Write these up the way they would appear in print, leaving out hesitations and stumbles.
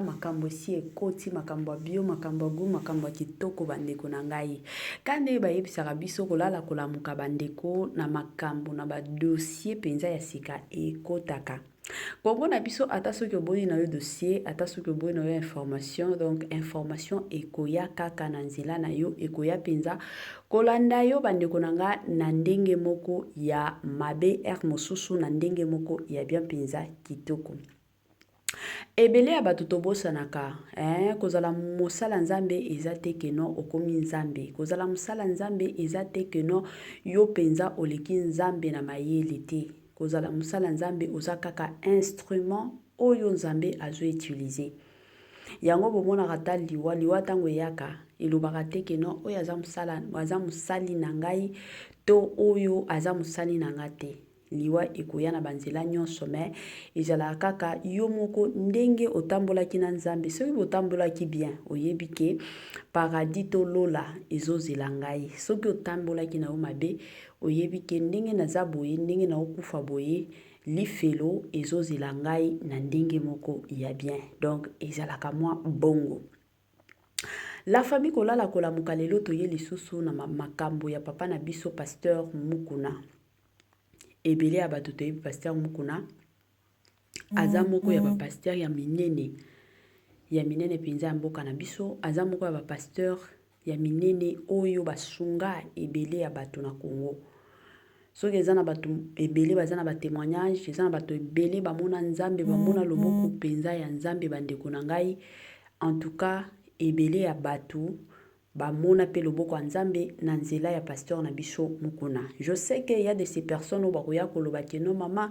makambo esi ekoti, makambo ya bio, makambo ya gout, makambo ya kitoko bandeko na ngai. Ka ndenge bayebisaka biso kolala kolamuka bandeko na makambo na ba dossier mpenza ya sika ekotaka. Congo na biso ata soki oboyi na yo dossier, ata soki oboyi na yo information, donc information ekoya kaka na nzela na yo, ekoya mpenza kolanda yo bandeko na nga na ndenge moko ya mabe, heure mosusu na ndenge moko ya bien mpenza kitoko. Ebele ya bato tobosanaka eh, kozala mosala Nzambe eza te que non okomi Nzambe. Kozala mosala Nzambe eza te que non yo mpenza oleki Nzambe na mayele te. Kozala mosala Nzambe oza kaka instrument oyo Nzambe azo utiliser. Yango bomonaka ata liwa, liwa ntango eyaka elobaka te que non oyo aza mosala, aza mosali na ngai to oyo aza mosali na ngai te. Liwa ekoya na ba nzela nionso mais ezalaka kaka yo moko ndenge otambolaki na Nzambe soki botambolaki bien oyebi ke paradis to lola ezozela ngai soki otambolaki na yo mabe oyebi ke ndenge naza boye ndenge naokufa boye lifelo ezozela ngai na ndenge moko ya bien donc ezalaka mwa bongo. La famille kolala kolamuka lelo toye lisusu na makambo ya papa na biso pasteur Mukuna. Ebele ya bato toyebi pasteur Mukuna aza moko ya ba pasteur ya minene ya minene mpenza ya mboka na biso, aza moko ya ba pasteur ya minene oyo basunga ebele ya bato na Congo. Soki eza na bato ebele baza na ba témoignage, eza na bato ebele bamona Nzambe, bamona loboko mpenza ya Nzambe, bandeko na ngai. En tout cas, ebele ya bato Ba mona pe loboko ya Nzambe na nzela ya pasteur na biso Mukuna. Je sais que ya de ces personnes oyo bakoya koloba que non mama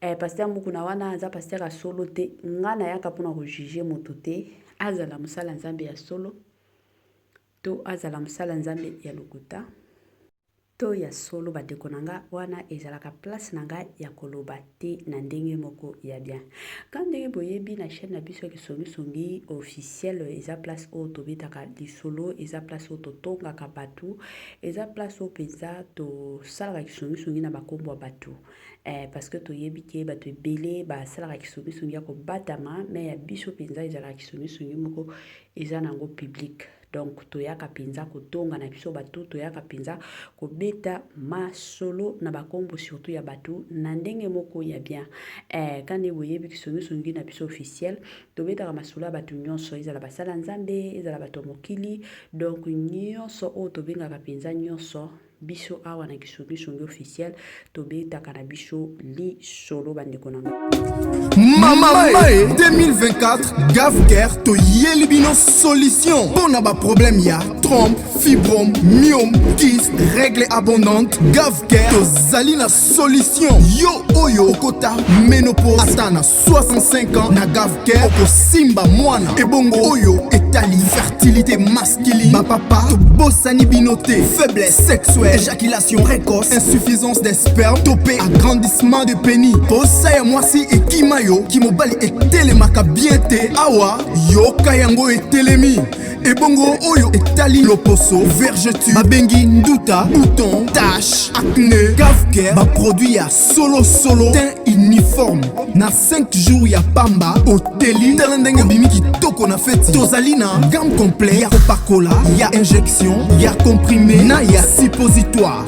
eh, pasteur Mukuna wana aza pasteur ya solo te. Nga nayaka pona ko juger moto te, azala mosala Nzambe ya solo to azala mosala Nzambe ya lokuta. To ya solo ba ndeko na nga wana ezalaka place na nga ya koloba te na ndenge moko ya bien. Ka ndenge boyebi na chaîne na biso ya kisongisongi officiel eza place oyo tobetaka lisolo, eza place oyo totongaka batu, eza place oyo penza tosalaka kisongisongi na bakombo ya batu. Eh, parce que toyebi ke bato ebele basalaka kisongisongi ya kobatama, mais ya biso penza ezalaka kisongisongi moko eza nango public. Donc toyaka penza kotonga na biso batu, toyaka penza kobeta masolo na bakombo surtout ya batu na ndenge moko ya bien. Eh, ka nde boyebi kisongisongi na biso officiel, tobetaka masolo ya batu nyonso, ezala basala Nzambe, ezala bato ya mokili, donc nyonso oyo tobengaka penza nyonso Biso awa na kisongi songi officiel tobetaka na biso lisolo bandeko na ngai. Mama Mae 2024 Gavcare toyeli bino solution mpo na baproblème ya trompe, fibrome, myome, kyste, règle abondante. Gavcare tozali na solution. Yo oyo okota ménopause ata na 65 ans na Gavcare okosimba mwana. Ebongo oyo etali fertilité masculine, bapapa tobosani bino te. Faiblesse sexuelle, éjaculation précoce, insuffisance des spermes to mpe agrandissement de pénis. Posa ya mwasi ekima yo, kimobali etelemaka bien te. Awa yoka yango etelemi. Ebongo oyo etali loposo, vergeture, babengi nduta, bouton, tache, acné, Gavcare baproduit ya solo solo, teint uniforme na 5 jours ya pamba oteli. Tala ndenge obimi kitoko na feti. Tozali na gamme complet ya kopakola, ya injection, ya comprimé na ya suppositoire.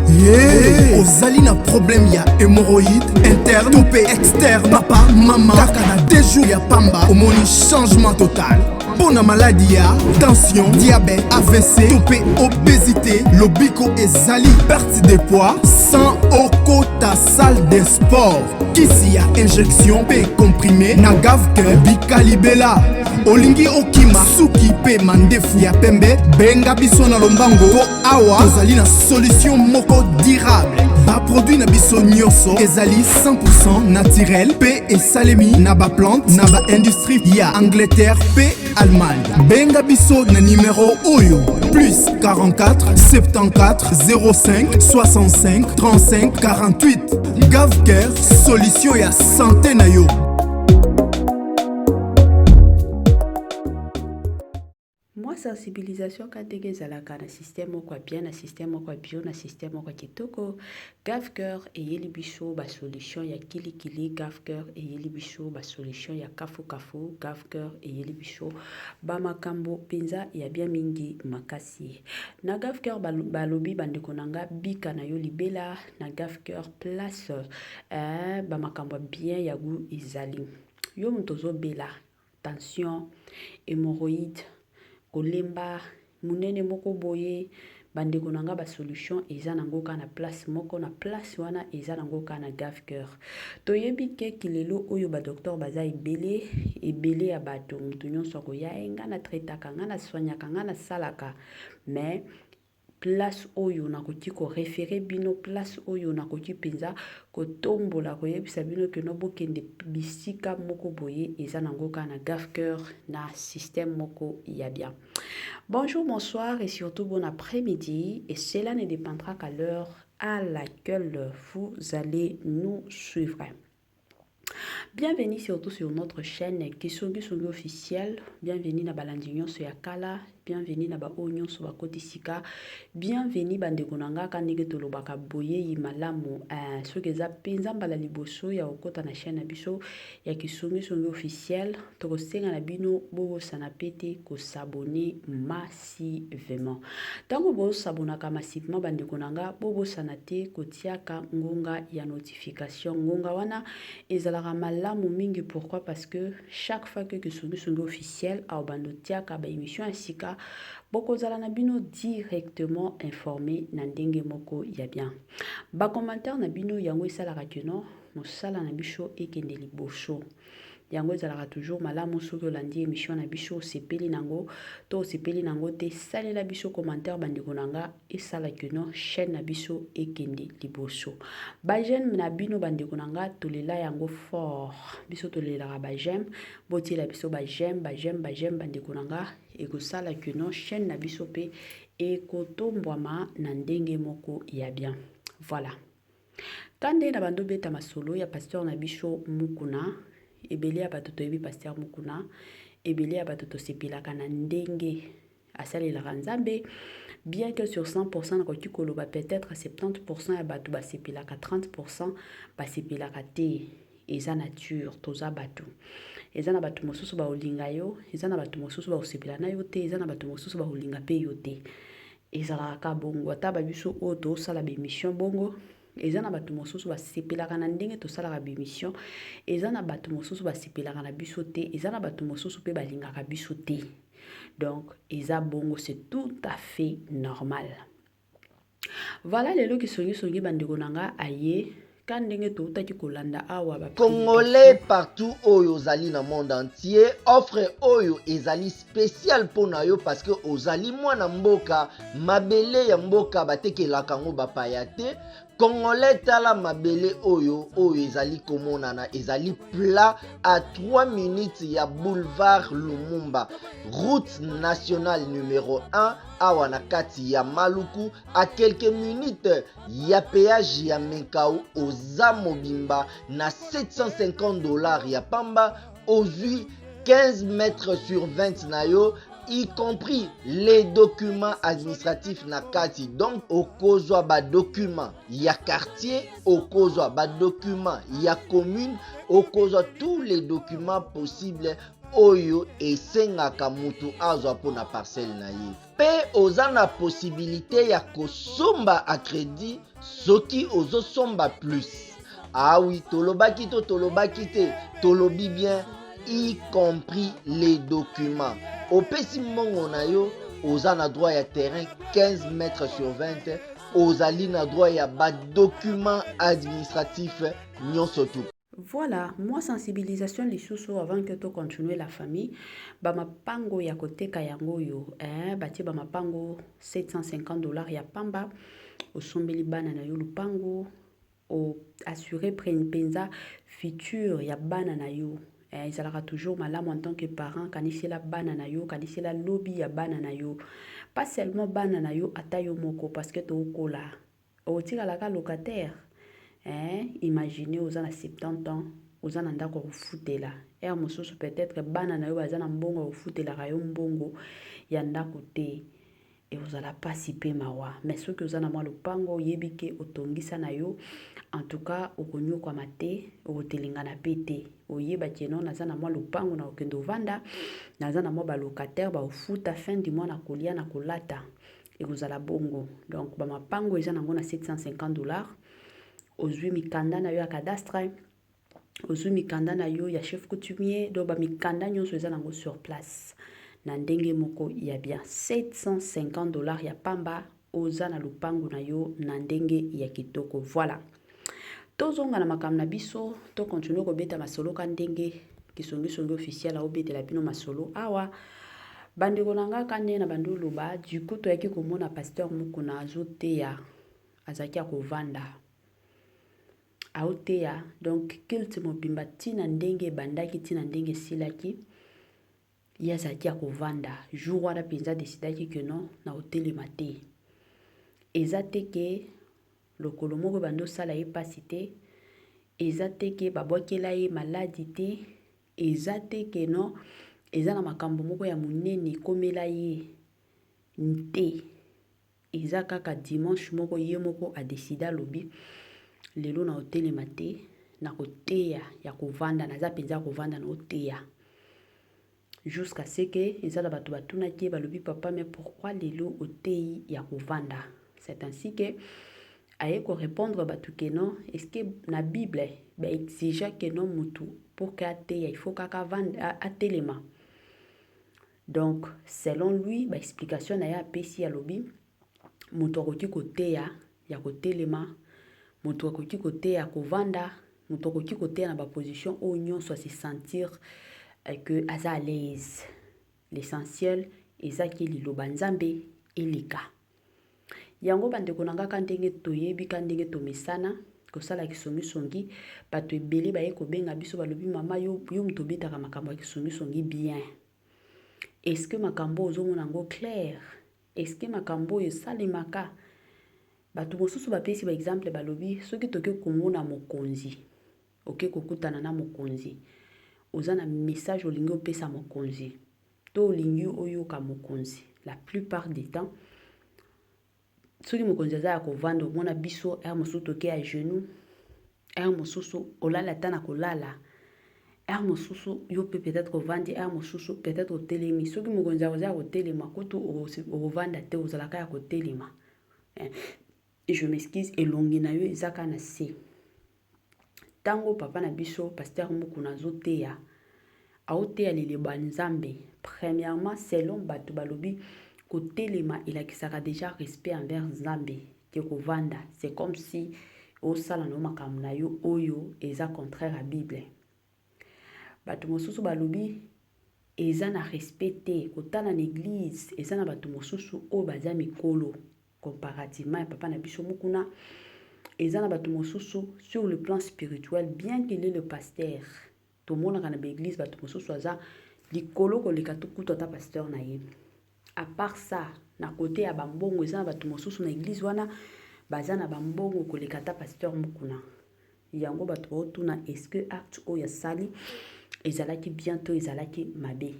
Yeah. Ozali na problème ya hémorroïde interne to mpe externe, papa mama, kaka na 2 jours ya pamba omoni changement total. Mpo na maladi ya tension, diabète, AVC to mpe obésité, lobiko ezali perte de poids sans okota salle de sport. Kisi ya injection mpe comprimé na Gavcare bikalibela. Olingi okima suki mpe mandefu ya pembe, benga biso na lombango mpo awa tozali na solution moko durable. Baproduit na biso nyonso ezali 100% naturel mpe esalemi na baplante na baindustrie ya Angleterre mpe Allemagne. Benga biso na numero oyo plus 44 74 05 65 35 48. Gavcare, solution ya santé na yo. Mwa Mwa sensibilisation ka ndenge ezalaka na système moko ya bien, na système moko ya bio, na système moko ya kitoko. Gavcœur eyeli biso basolution ya kilikili, Gavcœur eyeli biso basolution ya kafukafu, Gavcœur eyeli biso bamakambo mpenza ya bien mingi makasi. Na Gavcœur balobi, bandeko na nga, bika na yo libela na Gavcœur, place bamakambo ya bien ya goût ezali. Yo moto ozobela tension, hémorroïde, kolemba monene moko boye, bandeko na nga, basolution eza nango kaka na place moko. Na place wana eza nango kaka na Gavcœur. Toyebi keki lelo oyo badocteur baza ebele ebele ya bato. Moto nyonso akoya ye: "Nga na traitaka, nga na soignaka, nga nasalaka." Mais place oyo nakoki koréférer bino, place oyo nakoki mpenza kotombola, koyebisa bino que non, bokende bisika moko boye, eza nango kaka na Gavcœur, na système moko ya bien. Bonjour, bonsoir et surtout bon après-midi, et cela ne dépendra qu'à l'heure à laquelle vous allez nous suivre. Bienvenue surtout sur notre chaîne Kisongi Songi officiel. Bienvenue na balandi nyonso ya kala, bienvenue na ba oyo nyonso bakoti sika. Bienvenue, bandeko na nga. Ka ndenge tolobaka, boyei malamu. Soki eza mpenza mbala liboso ya kokɔta na chaîne na biso ya Kisongi Songi officiel, tokosenga na bino bobosana pe te kos'abonner massivement. Ntango bosabonaka massivement, bandeko na nga, bobosana te kotiaka ngonga ya notification. Ngonga wana ezalaka malamu mingi. Pourquoi? Parce que chaque fois que Kisongi Songi officiel aobanda otiaka baémission ya sika, bokozala na bino directement informé na ndenge moko ya bien. Bacommentaire na bino, yango esalaka que non, mosala na biso ekende liboso. Yango ezalaka toujours malamu. Soki olandi émission na biso, osepeli nango to osepeli nango te, salela biso commentaire, bandeko na nga. Esala que non, chaîne na biso ekende liboso. Baj'aime na bino, bandeko na nga, tolela yango fort. Biso tolelaka baj'aime. Botiela biso baj'aime, baj'aime, baj'aime, bandeko na nga. Ekosala que non, chaîne na biso mpe ekotombwama na ndenge moko ya bien. Voilà, ka nde na bando obeta masolo ya pasteur na biso Mukuna. Ebele ya bato toyebi pasteur Mukuna, ebele ya bato tosepelaka na ndenge asalelaka Nzambe. Bien que sur 100%, nakoki koloba peut-être 70% ya bato basepelaka, 30% basepelaka te. Eza nature, toza bato. Eza na bato mosusu baolinga yo, eza na bato mosusu baosepela na yo te, eza na bato mosusu baolinga mpe yo te. Ezalaka ka bongo. Ata babiso oyo tosala baémission bongo, eza na bato mosusu basepelaka na ndenge tosalaka baémission, eza na bato mosusu basepelaka na biso te, eza na bato mosusu mpe balingaka biso te. Donc eza bongo, c'est tout à fait normal. Voilà, lelo kisongisongi, bandeko na nga, aye ka ndenge toutaki kolanda awa. Congolais partout oyo ozali na monde entier, offre oyo ezali spécial mpo na yo, parce que ozali mwana mboka. Mabele ya mboka batekelaka yango bapaya te. Congolais, tala mabele oyo, oyo ezali komonana, ezali plat à 3 minutes ya boulevard Lumumba, route nationale numéro 1, awa na kati ya Maluku, à quelques minutes ya péage ya Menkao. Oza mobimba na 750 $ ya pamba, ozwi 15 mètres sur 20 na yo, y compris les documents administratifs na kati. Donc okozwa badocument ya quartier, okozwa badocument ya commune, okozwa tous les documents possibles oyo esengaka mutu azwa mpona parcelle na ye. Mpe oza na possibilité ya kosomba à crédit soki ozosomba plus. Awi ah tolobaki to tolobaki te? Tolobi bien, y compris les documents. Opesi mbongo na yo, oza na droit ya terrain 15 mètres sur 20, ozali na droit ya badocument administratif nyonso tu. Voilà, mwa sensibilisation lisusu avant que tocontinue, la famille. Bamapango ya koteka yango oyo, batie bamapango 750 $ ya pamba. Osombeli bana na yo lupango, oassure mpenza futur ya bana na yo. Ezalaka toujours malamu en tant que parent, kanisela bana na yo, kanisela lobi ya bana na yo. Pas seulement bana na yo, ata yo moko, parce que tookola, otikalaka locataire. Imagine oza na 70 ans. Oza na ndako ya kofutela, heure mosusu peut-être bana na yo baza na mbongo ya kofutelaka yo mbongo ya ndako te, ekozala mpasi mpe mawa. Mais soki oza na mwa lopango, oyebi ke otongisa na yo, en tout cas okonyokwama te, okotelengana mpe te. Oyeba ke non, naza na mwa lopango na kokende ovanda, naza na mwa balocataire baofuta fin du mois, na kolia na kolata, ekozala bongo. Donc bamapango eza nango na 750 $. Ozwi mikanda na yo ya cadastre, ozwi mikanda na yo ya chef coutumier, donc bamikanda nyonso eza nango sur place na ndenge moko ya bien. 750 $ ya pamba, oza na lopango na yo na ndenge ya kitoko. Voilà, tozonga na makambo na biso, tocontinuer kobeta masolo ka ndenge Kisongisongi Officiel aobetela bino masolo awa. Bandeko na nga, ka ndenge na bandi oloba, du coup toyaki komona pasteur Mukuna azoteya, azalaki ya kovanda, aoteya. Donc culte mobimba, ntina ndenge ebandaki, ntina ndenge esilaki, ye azalaki ya kovanda. Jour wana mpenza adecidaki ke non, na kotelema te. Eza te ke lokolo moko ebandi osala ye mpasi te, eza te ke babwakela ye maladi te, eza te ke non, eza na makambo moko ya monene ekomela ye te. Eza kaka dimanche moko, ye moko adécider, alobi: "Lelo na kotelema te, na koteya ya kovanda, naza mpenza kovanda na oteya." Jusqu'à ce que eza na bato batunaki ye, balobi: "Papa, mais pourquoi lelo oteyi ya kovanda?" C'est ainsi que aye korépondre bato ke non, est ce que na Bible baexige ke non, mutu pour ke ateya, il faut kaka atelema? Donc selon lui, baexplication na ye apesi, alobi moto akoki koteya ya kotelema, moto akoki koteya kovanda, moto akoki koteya na baposition oyo nyonso ase sentir que aza à l'aise. L'essentiel ezaki liloba Nzambe eleka. Yango bandeko na nga, ndenge toyebi, ka ndenge tomesana kosala kisongisongi, bato ebele baye kobenga biso, balobi: "Mama, yo, yo moto obetaka makambo ya kisongisongi bien, est-ce que makambo ozomona yango clair? Est-ce que makambo oyo esalemaka?" Bato mosusu bapesi baexemple, balobi soki toke komona mokonzi, oke kokutana na mokonzi, oza na message olingi opesa mokonzi to olingi oyoka mokonzi, la plupart du temps soki mokonzi aza ya kovanda, omona biso heure mosusu toke ya genou, heure mosusu olala ata na kolala, heure mosusu yo mpe peut-être ovandi, heure mosusu peut-être otelemi. Soki mokonzi akoza ya kotelema, kutu okovanda te, ozalaka ya kotelema. Je m'excuse, elongi na yo eza kaka na se. Ntango papa na biso pasteur Mukuna azoteya, aoteya liloba Nzambe, premièrement, selon bato balobi, kotelema elakisaka déjà respect envers Nzambe ke kovanda. C'est comme si osala na yo makambo na yo oyo eza contraire ya Bible. Bato mosusu balobi eza na respect te. Kotala na église, eza na bato mosusu oyo baza mikolo comparativement ya papa na biso Mukuna. Eza na bato mosusu sur le plan spirituel, bien qu'il est le pasteur, tomonaka na baéglise bato mosusu aza likolo koleka kutu ata pasteur na ye. À part ça, na côté ya bambongo, eza na bato mosusu na église wana baza na bambongo koleka ata pasteur Mukuna. Yango bato baotuna: est ce que acte oyo asali ezalaki bien to ezalaki mabe?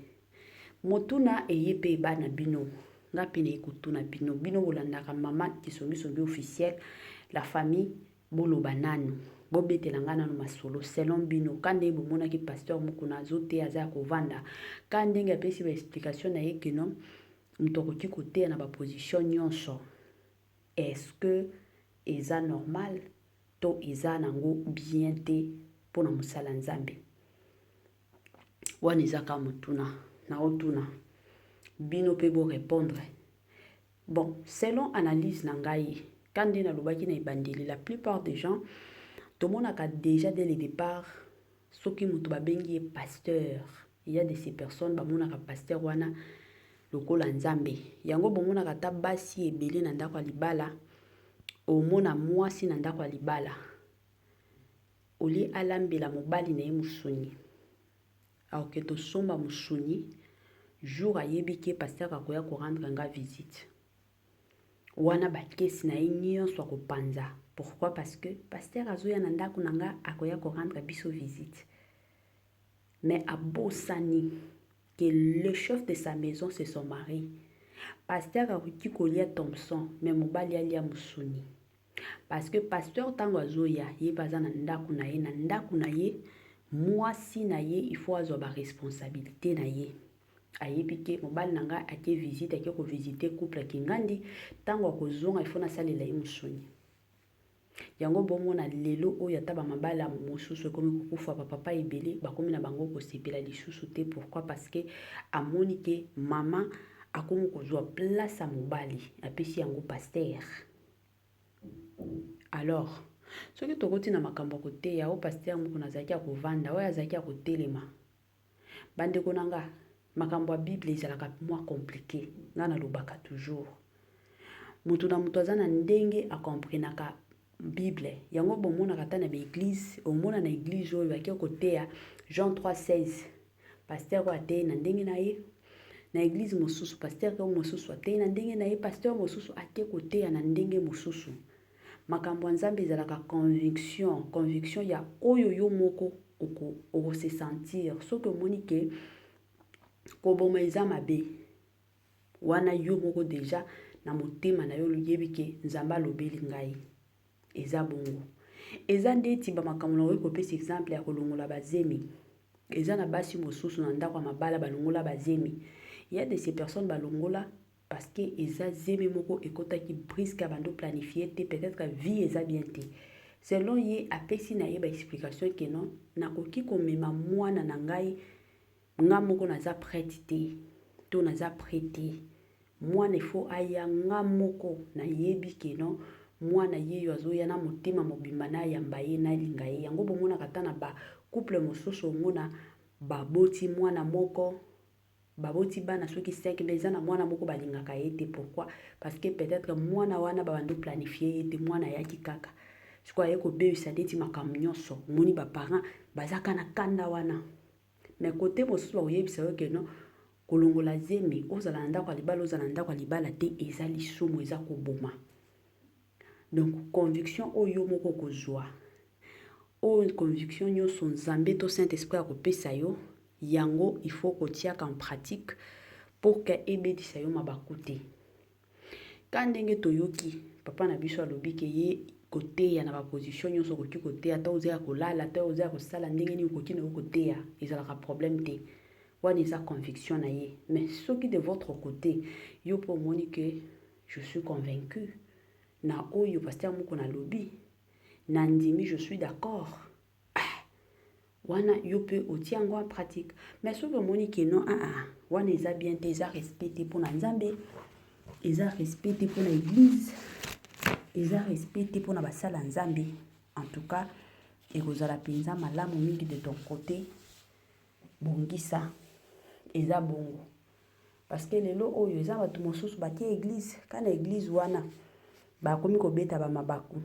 Motuna eye mpe ebana bino, nga mpe naye kotuna bino. Bino bolandaka mama Kisongisongi Officiel, la famille, boloba nanu, bobetela nga nanu masolo. Selon bino, ka ndenge bomonaki pasteur Mukuna azoteya, aza ya kovanda, ka ndenge apesi baexplication na ye ke non, moto akoki koteya na baposition nyonso, est-ce que eza normal to eza nango bien te mpona mosala Nzambe? Wana eza kaka motuna naotuna bino mpe borépondre. Bon, selon analyse na ngai, ka nde nalobaki na ebandeli, la plupart des gens tomonaka déjà dès le départ, soki moto babengi ye pasteur, il y a de ces personnes bamonaka pasteur wana lokola Nzambe. Yango bomonaka ata basi ebele na ndako ya libala, omona mwasi na ndako ya libala, olie alambela mobali na ye mosuni, akoke tosomba mosuni jour ayebi ke pasteur akoya korendre nga visite wana, bakesi na ye nyonso akopanza. Pourquoi? Parce que pasteur azoya na ndako na nga, akoya korendre biso visite. Mais abosani que le chef de sa maison c'est son mari. Pasteur akoki kolia Thomson mais mobali alia musuni. Parce que pasteur tango azoya ye pe aza na ndaku na ye, na ndaku na ye mwasi na ye il faut azwa ba responsabilite na ye. Ayebi ke mobali na nga ake visite, ake ko visiter couple ya Kingandi, tango akozonga il faut nasalela ye musuni. Yango bomona lelo oyo ata ba mabala mosusu ekomi kokufa ba papa ebele bakomi na bango kosepela lisusu te pourquoi parce que amoni ke mama akomi kozwa place ya mobali apesi yango pasteur alors soki tokoti na makambo ya koteya o pasteur moko nazalaki ya kovanda oyo azalaki ya kotelema bandeko na nga makambo ya bible ezalaka mwa compliqué nga nalobaka toujours Mutu na mutu aza na ndenge a comprenaka bible yango bomonaka ata na ba eglise omona na eglise oyo bake koteya Jean 3:16 pasteur oyo ateyi na ndenge na ye na eglise mosusu pasteur oyo mosusu ateyi na ndenge na ye pasteur mosusu ake koteya na ndenge mosusu makambo ya Nzambe ezalaka conviction conviction ya oyo yo moko oko, oko se sentir soki omoni ke koboma eza mabe Wana yo moko dejà na motema nayo oyebi ke Nzambe alobeli ngai. Eza bongo. Eza ndeti ba makambo nakoki kopesa exemple ya kolongola ba zemi. Eza na basi mosusu na ndako ya mabala balongola ba zemi. Il ya de ces personnes balongola parce que eza zemi moko ekotaki brisque abando planifier te peut-être vie eza bien te. Selon ye apesi na ye ba explication ke non nakoki komema mwana na ngai Nga moko naza prete te to naza pret te mwana il faut aya nga moko nayebi ke non mwana yeyo azoya na motema mobimba nayamba ye nalinga ye yango bomonaka ata na ba couple mosusu omona baboti mwana moko baboti bana soki 5 mais eza na mwana moko balingaka ye te pourquoi parce que peut-être mwana wana babandi planifie ye te mwana ayaki kaka sikoyo aye kobebisa neti makambo nyonso omoni ba parents bazaka na kanda wana Mais cote mosusu bakoyebisa yo que non kolongola zemi ozala na ndako ya libala ozala na ndako ya libala te eza lisumu eza koboma. Donc conviction oyo yo moko okozwa oyo conviction nyonso Nzambe to Saint Esprit akopesa yo yango il faut kotiaka en pratique pour que ebetisa yo mabaku te. Ka ndenge toyoki papa na biso alobi ke ye koteya na ba position nyonso okoki koteya ata oza ya kolala ata oza ya kosala ndenge nini okoki na yo koteya ezalaka problème te wana eza conviction na ye mais soki de votre côté yo mpe omoni ke je suis convaincu na oyo pasteur Mukuna alobi nandimi je suis d'accord ah, wana yo pe otie yango en pratique mais soki omoni ke non ah, ah, wana eza bien te eza respect te mpona nzambe eza respect te mpona eglise eza respect te mpona basala nzambe en tout cas ekozala mpenza malamu mingi de ton côté bongisa eza bongo parce que lelo oyo eza bato mosusu batie eglise ka na eglise wana bakomi kobeta bamabaku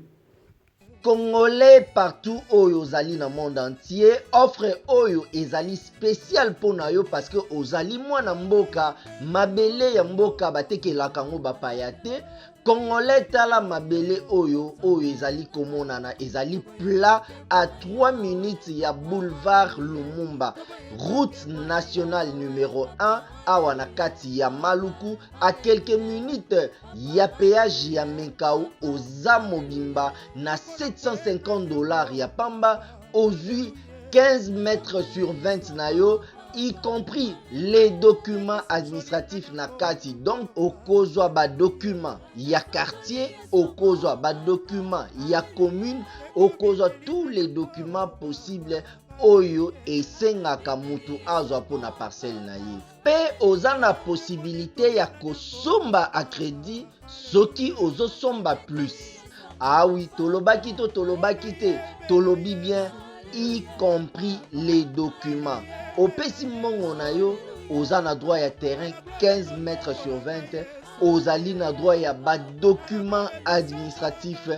Congolais partout oyo ozali na monde entier, offre oyo ezali spécial mpo na yo parce que ozali mwana mboka, mabele ya mboka batekelaka yango bapaya te. Congolais tala mabele oyo oyo ezali komonana ezali plat à 3 minutes ya boulevard Lumumba, route nationale numero 1 awa na kati ya Maluku à quelques minutes ya peage ya Menkao oza mobimba na 750 dollars ya pamba ozwi 15 mètres sur 20 na yo y compris les documents administratifs na kati donc okozwa ba documents ya quartier okozwa ba documents ya commune okozwa tous les documents possibles oyo esengaka mutu azwa mpo na parcelle na ye Pe oza na possibilite ya kosomba à credit soki ozo somba plus. Ah oui, tolobaki to tolobaki te, tolobi bien y compris les documents. Opesi mbongo na yo, oza na droit ya terrain 15 mètres sur 20, ozali na droit ya ba documents administratifs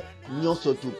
nyonso tout.